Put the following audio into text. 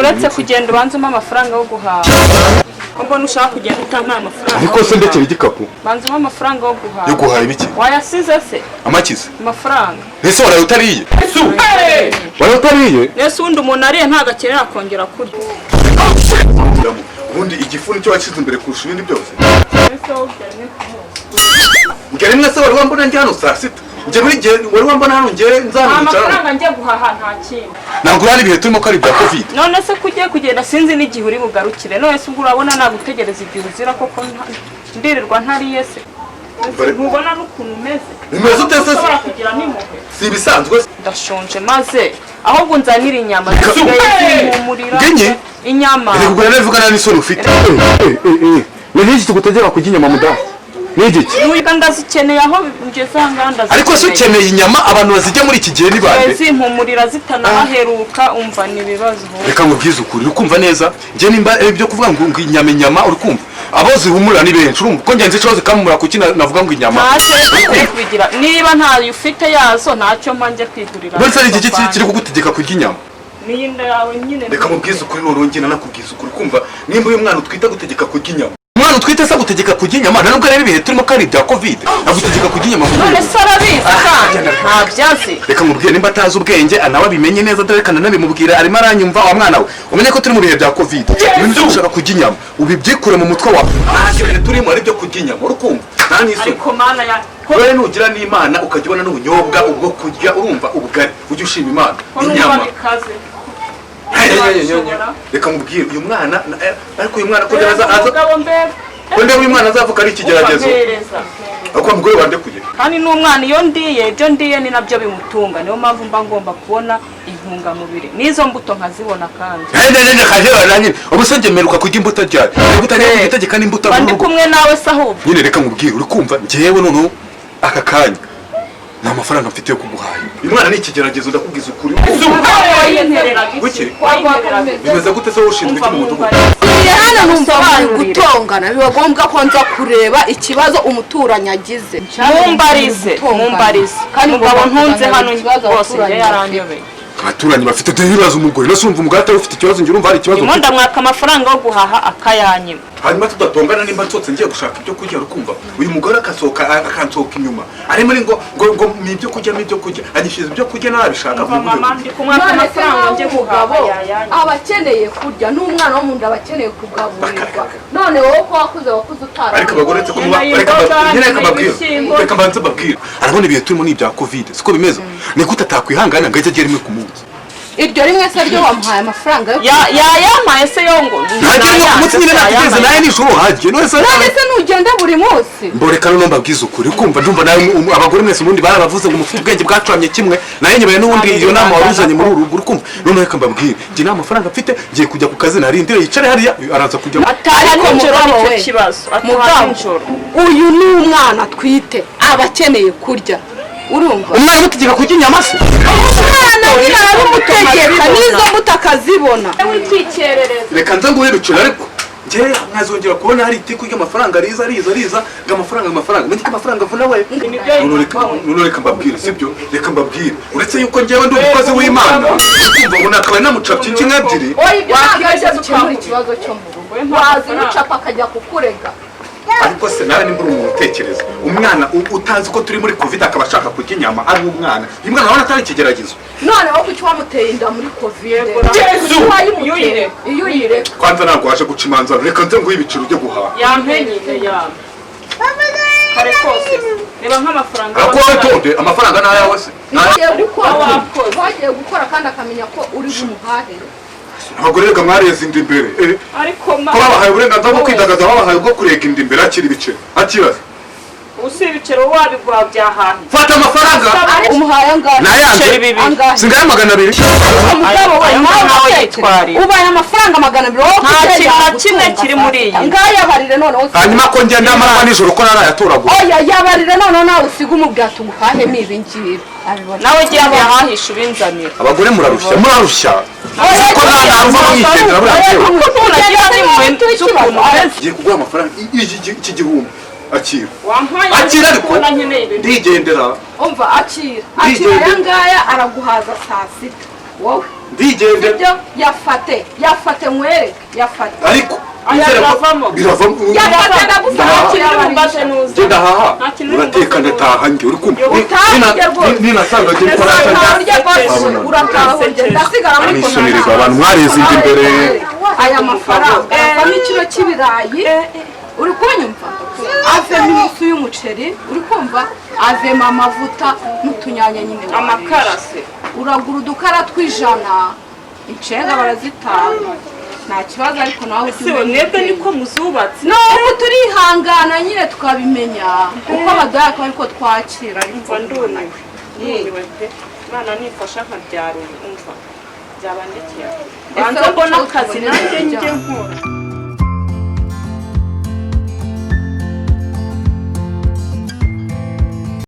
Uretse kugenda, ubanza umpe amafaranga yo guhaha. Ko mbona ushaka kugenda utampaye amafaranga Ariko yo se ndekera guhaha? igikapu. Banza umpe amafaranga yo guhaha. Yo guhaha ibiki? Wayasize se? Amakize? Amafaranga. Ese waraye utariye? Waraye utariye? Ese ubundi umuntu ariye ntabwo akenera kongera kurya? Ubundi igifu nicyo washyize imbere kurusha ibindi byose. Ese wowe urya rimwe ku munsi? Njye rimwe se wari wambona njye hano saa 6? Njye buri gihe wari wambona hano njye Nta nzana nicara? mafaranga njye guhaha, nta kindi. Ntabwo urari ibihe turimo ko ari ibya Covid? None se ko ugiye kugenda, sinzi n'igihe uri bugarukire. None se ubwo urabona nagutegereza igihe uzira koko? Ndirirwa ntariye se? Ntubona n'ukuntu umeze? Umeze ute se? Ushobora kugira n'impuhwe? Si ibisanzwe se? Ndashonje, maze ahubwo nzanire inyama zisigaye zimpumurira. Ngenye? Inyama. Reka kugura nawe uvugana n'isoni ufite. Ni iki kigutegeka kurya inyama, mudamu? Ni igiki? Nuyiga, ndazikeneye, aho ngeze aha ngaha ndazikeneye. Ariko se ukeneye inyama? Abantu bazijya muri iki gihe ni bande? Zimpumurira zitanahaheruka, umva, ni ibibazo. Reka nkubwize ukuri, uri kumva neza? Njye nimba ibyo kuvuga ngo inyama, inyama, uri kumva abo zihumurira ni benshi. Urumva ko ngenzi ikibazo zikamumura, kuki navuga ngo inyama? Ntacyo uri kubigira. Niba ntayo ufite yazo, ntacyo mpa, njye kwigurira. Mbese ari igiki kiri kugutegeka kurya inyama? Niyi nda yawe nyine. Reka mubwize ukuri noneho, njye nanakubwiza ukuri. Kumva, nimba uyu mwana utwite agutegeka kurya inyama, umwana utwite se agutegeka kurya inyama, nta nubwo rero ibihe turimo ko ari ibya Covid, agutegeka kurya inyama? None se arabizi kandi ntabyo azi? Reka mubwire, nimba atazi ubwenge nawe abimenye neza, dore reka nanabimubwira, arimo aranyumva. Wa mwana we, umenye ko turi mu bihe bya Covid. Ibintu byo gushaka kurya inyama ubibyikure mu mutwe wawe. Nta bintu turimo ari ibyo kurya inyama, uri kumva? Nta n'isoni. Ariko Mana ya Wowe nugira n'Imana ukajya ubona n'ubunyobwa ubwo kurya, urumva, ubugari, ujye ushima Imana. Ko numva Inyama bikaze. Reka mubwire uyu mwana ariko uyu mwana ko ndeba aza Umugabo mbega! Ko ndeba uyu mwana azavuka ari ikigeragezo. Ukampereza. Ariko wa mugore wandekuye. Kandi n'umwana, iyo ndiye, ibyo ndiye ni nabyo bimutunga. Niyo mpamvu mba ngomba kubona intungamubiri n'izo mbuto nkazibona kandi. Ubu se njye mperuka kurya imbuto ryari? Reka utangiye gutegeka n'imbuto Mba mu ndi rugo. kumwe nawe se ahubwo? Nyine reka nkubwire, uri kumva, njyewe noneho aka kanya nta mafaranga mfite yo kuguhaye. Uyu mwana ni ikigeragezo, ndakubwiza ukuri. Wayintereraga iki? Wiki? Wayintereraga iki? Bimeze gute se? Wowe ushinzwe iki mu mudugudu? Hano numva bari gutongana, biba ngombwa ko nza kureba ikibazo umuturanyi agize. Mumbarize, mumbarize. Kandi Umugabo ngomba ntunze kuzana hano ikibazo rwose abaturanyi njye yaranyobeye. Abaturanyi bafite dore ibibazo. Umugore no umva, umugore atari ufite ikibazo, njye urumva hari ikibazo Ndimo mfite. ndamwaka amafaranga yo guhaha akayanyima. Hanyuma tudatongana, nimba nsohotse ngiye gushaka ibyo kurya, uri kumva, uyu mugore akasohoka akansohoka inyuma ari muri ngo ni ibyo kurya, ni ibyo kurya, anyishyuza ibyo kurya narabishaka. Umva mama, ndi kumwaka None se amafaranga nawe njye guhaha, umugabo yayanyima. aba akeneye kurya, n'umwana wo mu nda aba akeneye kugaburirwa. None wowe ko wakuze, wakuze utara Ariko abagore uretse ko muba Nkeneye reka imboga, nyine reka nkeneye mbabwire. ibishyimbo. Reka mbanze mbabwire. Arabona ibihe turimo ni ibya Covid, siko bimeze? Ni gute atakwihangana ngo ajye agira rimwe ku munsi? Iryo rimwe se ryo wamuhaye amafaranga yo Yayampaye se yo ngo Ntajya rimwe ku munsi nyine, nategereze nawe nijoro hagiye none se? None se nugenda buri munsi? Mboreka noneho mbabwize ukuri, ukumva, ndumva nawe abagore mwese ubundi barabavuze ngo mufite ubwenge bwacuramye kimwe nayo nyebaye n'ubundi iyo nama wari uzanye muri uru rugo. Urukumva, noneho reka mbabwire, njye nta mafaranga mfite, ngiye kujya ku kazi, narindire yicare hariya, araza kujya. Ataha Ariko nijoro. mugabo Nicyo we, kibazo, ataha mugabo, nijoro. Uyu ni umwana atwite, aba akeneye kurya, urumva? Umwana umutegeka kurya inyama se? Umwana nyine arabimutegeka, n'izo mbuto akazibona. Wikikerereza. Reka nze nguhe ibiciro, ariko njye nkazongera kubona hari itiku ry'amafaranga riza riza riza ngo amafaranga, amafaranga, umenye ko amafaranga avuna we. Nibyo. Noneho reka mbabwire, sibyo? Reka mbabwire, uretse yuko njyewe ndi umukozi w'Imana, kumva ngo nakabaye namucapye inshyi ebyiri. Oya, ibyo ntabwo aribyo Wakwicaza bikemura ukangura. ikibazo cyo mu rugo. Wowe nta Waza mafaranga. umucapa akajya kukurega. Ariko se nawe nimba uri umuntu utekereza, umwana utazi ko turi muri Covid akaba ashaka kurya inyama ari umwana, uyu mwana urabona atari ikigeragezo? None wowe kuki wamuteye inda muri Covid? Yesu! Kuki wayimuteye? Iyo uyireka. Iyo uyireka. Kwanza ntabwo waje guca imanza. Reka nze nguhe ibiciro ujye guhaha. Yampe nyine, yampe kare kose. Reba nk'amafaranga. Ariko wowe tonde, amafaranga ni ayawe se? Wagiye gukora. Wakoze. Wagiye gukora kandi akamenya ko uri bumuhahire. Abagore reka mwareze inda imbere. Ariko ma Ko babahaye uburenganzira bwo kwidagadura, babahaye ubwo kureka inda imbere, akira ibiceri, akibaza. Ubu ibiceri wabiguha byahahe? Fata amafaranga. Umuhaye angahe? Nayanze. Ibiceri bibiri. Angahe? Singaya 200. Umugabo we Ayo nawe nawe utekere. yitwarira. Ubaye amafaranga 200 wowe Nta kuki kintu na yagutunga kimwe kiri muri iyi. Ngaho yabarire noneho. Hanyuma ko ngenda amanywa nijoro, ko narayatoragura? Oya, yabarire noneho nawe usiga umubwira tuguhahemo ibi ngibi abibona. Nawe giye yahahisha ubinzanira. Abagore murarushya, murarushya ko nta ntaruva mwigendera buriya njyewe. Unagira n'impuhwe z'ukuntu umeze. Ngiye kuguha amafaranga iki gihumbi, akira. Wampaye Akira ariko. kubona nkeneye ibintu. Ndigendera. Umva, akira, akira. Aya ngaya araguhaza saa sita wowe. Ndigendera. Ibyo yafate, yafate nkwereke, yafate. Ariko Aya, nizere ko biravamo. Biravamo. Yafate ndagufasha. Nta kintu uri bumbaze nuza. Njye ndahaha. Nta kintu uri Urateka, bumbaze nuza. ndataha njye, uri kumva? Utaha urya rwose. Ninasanga njye gukora Utaha urya rwose. Abona. Urataha urya, ndasigara muri Anisonere abantu mwareze inda imbere. Aya mafaranga avamo ikiro cy'ibirayi, uri kunyumva? Avemo inusu y'umuceri, uri kumva? Avemo amavuta n'utunyanya nyine warisha. Amakara se? Uragura udukara tw'ijana, inshenga barazitanga, nta kibazo, ariko nawe ujye Ese umenya mwebwe ubwenge. niko muzubatse? Nuko turihangana nyine, tukabimenya uko baduhaye akaba ariko twakira, ariko Umva, ndumiwe, ndumiwe pe. Imana nifasha nkabyara uyu, umva, byaba ndikiye. Ese Banza mbona wowe akazi tubonere nanjye njye urubyaro. nkora.